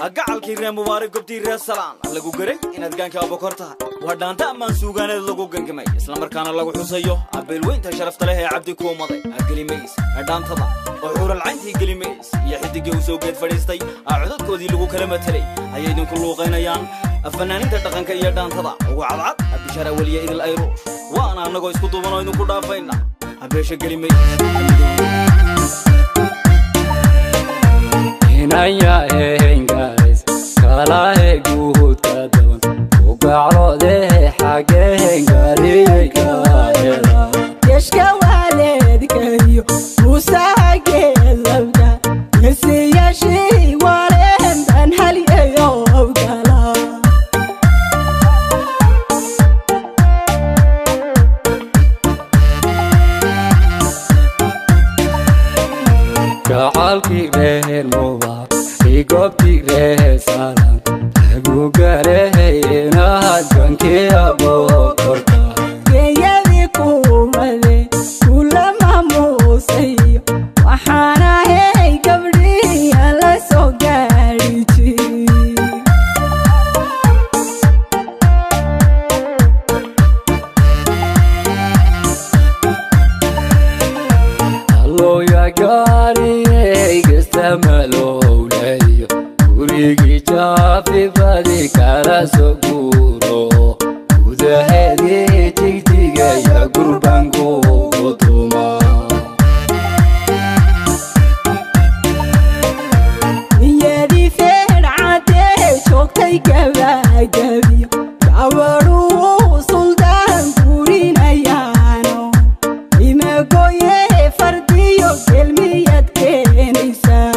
Gacalkii ree Mubaarak, gobtii ree Salaan lagu garay inaad gaanka abokor tahay. Waa dhaanta ammaan suugaaneed lagu gangamay, islamarkaana lagu xusayo abeelweynta sharafta leh ee Cabdi Kuumaday. Gelimays dhaantada oo xuuralcayntii Gelimays iyo xidigii u soo geed fadhiistay codadkoodii lagu kala matelay ayay idinku luuqaynayaan fanaaninta dhaqanka iyo dhaantada ugu cadcad, Bishaar Aweliya, Idil Ayruush. Waana annagoo isku duuban oo idinku dhaafayna beesha Gelimays. Inanyahengays kalahe guudka daban ugaclodehe xagehengariykahela. Yeshka waaleedkayo musageelabka yesiyaashii waleen ban halyeyo gala. Gacalkii reer Mubaar igobtii reer Salaan lagu garehay inahad gankii abokorta. Geeyadii kuumade kula maamuusayo waxaan ahay gabdhii aan la soo gaadhi jir. Alloya gaariyey gestamalowleyo gurigii jaafi badi kala soo guuro gudaheedii jigtigaya gurbankugu tuma. Niyadii feedhcadee joogtay gabagabiyo gabadhuu suldaan gurinayaano imagoye fardiyo gelmiyaad keenaysaa.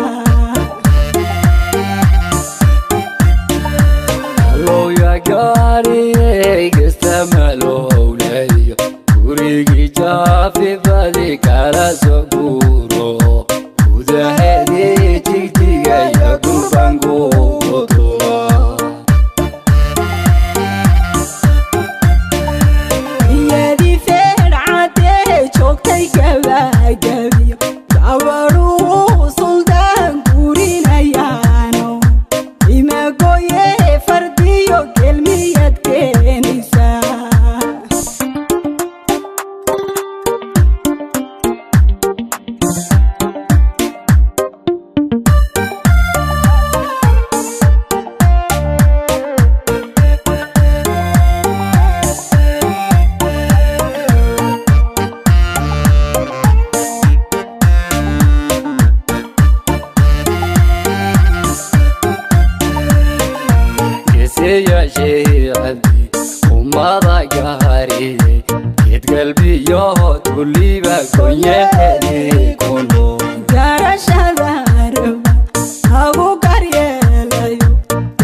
Alloya gaariyey gestamalowleyo gurigii jaafi badi kala soo guuro gudaheedii jigtigaya gurbankugu tuma. Niyadii feedhcadee joogtay gabagabiyo gabadhuu suldaan gurinayaano imagoye fardiyo gelmiyaad keenaysaa. Geesiyaashii Cabdi ummada gaariyey geedgalbiyo tuliba gonyaheedii ku nool. Garashada raba lagu garyeelayo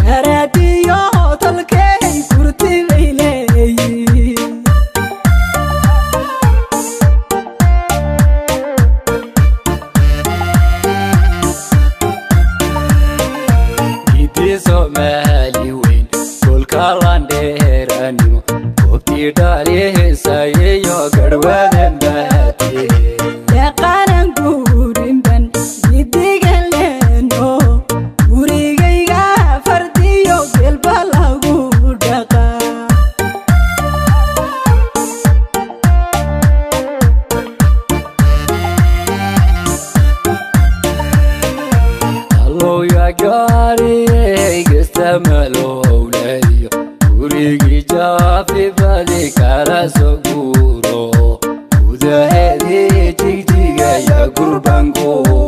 garaadiyo tolkey gurti bay leeyihiin. Gidii Soomaali weyn kolka landheeranimo goobtii dhalihiisayiyo garhwadan baatiye. Deeqanan guurinban gidigan leeno gurigayga fardiyo gelba lagu dhaqaa. Alloya gaariyey gestamalowleyo gurigii jaafi badi kala soo guuro gudaheedii jigtigaya gurbankugu